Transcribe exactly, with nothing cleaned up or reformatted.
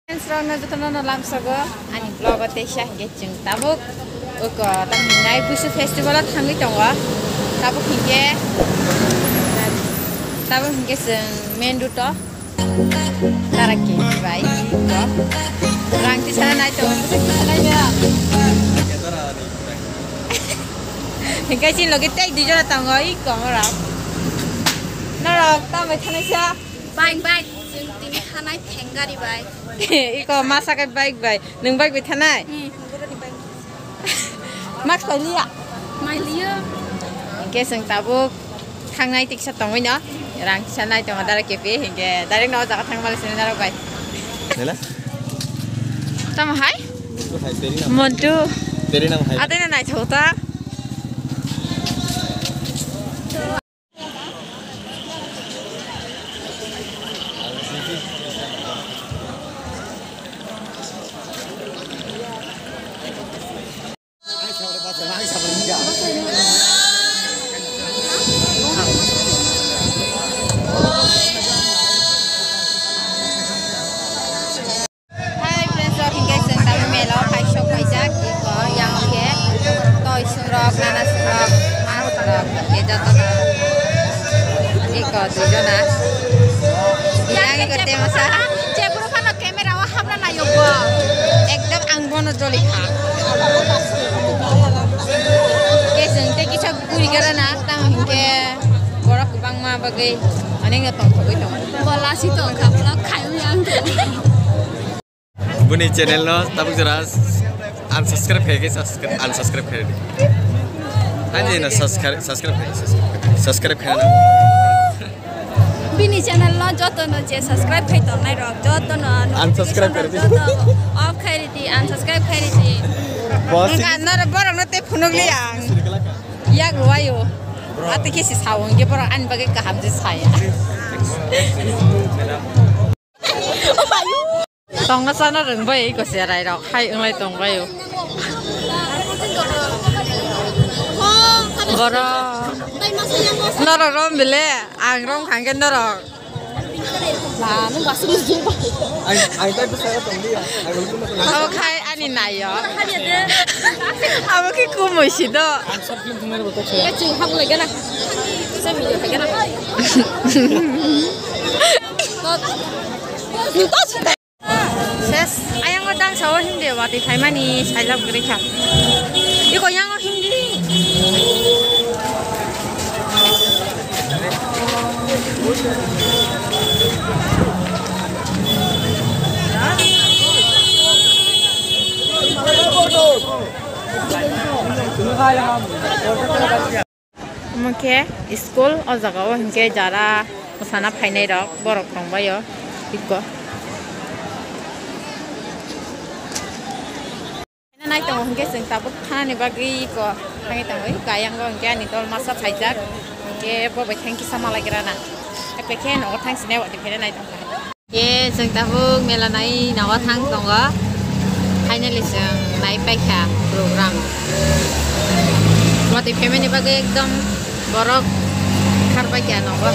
Friends rok no joto no lamsogo ani vlog o teisa hingke chwng tabuk oko tam hinai Busu festival o thangwi tongo. Tabuk hingke tabuk hingke chwng main route o tara kebi bai rang tisana nai tongo. Hingke chini loge tei dui jora tongo i komorok. Norok tambai thanai sa. Bike, bike. Chwng tini hanai thengari bai. Iko masa kai bike bai. Nwng bike bai thanai? Hmm. Mask pai liya? Mai liyo. Hingke chwng tabuk thangnai tiksa tongwi no. Rang kisa nai tongo dara kepi hingke direct no o jaga thang mali sini narok bai. Nela? Tamo hai? Montu hai, teri nang. Montu. Teri nang hai. Ate na nai thota. Hi friends, rok hingke chwng tabuk mela o kaisok paijak, iko yang khe toi sungrok, nana sungrok, ma sungrok, hingke joto no iko dui jona. Yang iko te masa. Je buru phano camera o hapna nayo bo. Ekdom ang bono joli kha. Ke chwng te kisa guri gara na, tamo hingke borok kwbangma bagwi onek no tongthogwi tongo. Bo lasi tong kha, vlog khayo yang. Boni channel no tabuk jora unsubscribe khai khe subscribe, unsubscribe khai di. Ani no subscribe, subscribe khai, subscribe khai na. Bini channel no joto no je subscribe khai tongnai rok joto no unsubscribe khai di. Joto off khai di, unsubscribe khai di. Boss. Noro borok no te phunuk li ang. Yak ruwayo. Ati khe si sao hingke borok ani bagwi kaham je saya. Tongo chana rwngbai eko cherai rok hai wnglai tongbaio. Borok norok rom bile ang rom khangke norok. Abo khai ani nayo. Abo khe kumui si do. Ses, ayang o dang sao hindi watwi phaimani sailab gri kha. Iko yang o hindi. Omo khe school, o jaga o hinkhe jara mwsana phainai rok borok tongbaio iko. Nai tongo hinkhe chwng tabuk thanani bagwi iko thangwi tongo. Iko ayang o hinkhe ani dol masa phaijak hinkhe bo bai thang kisa malai gra na. Epekhe nogo thang sinai watwi phainai nai tongkha. Ye, chwng tabuk mela nai nogo thang tongo. Finally chwng nai paikha program. Watwi phaimani bagwi ekdom borok khar paikha nogo.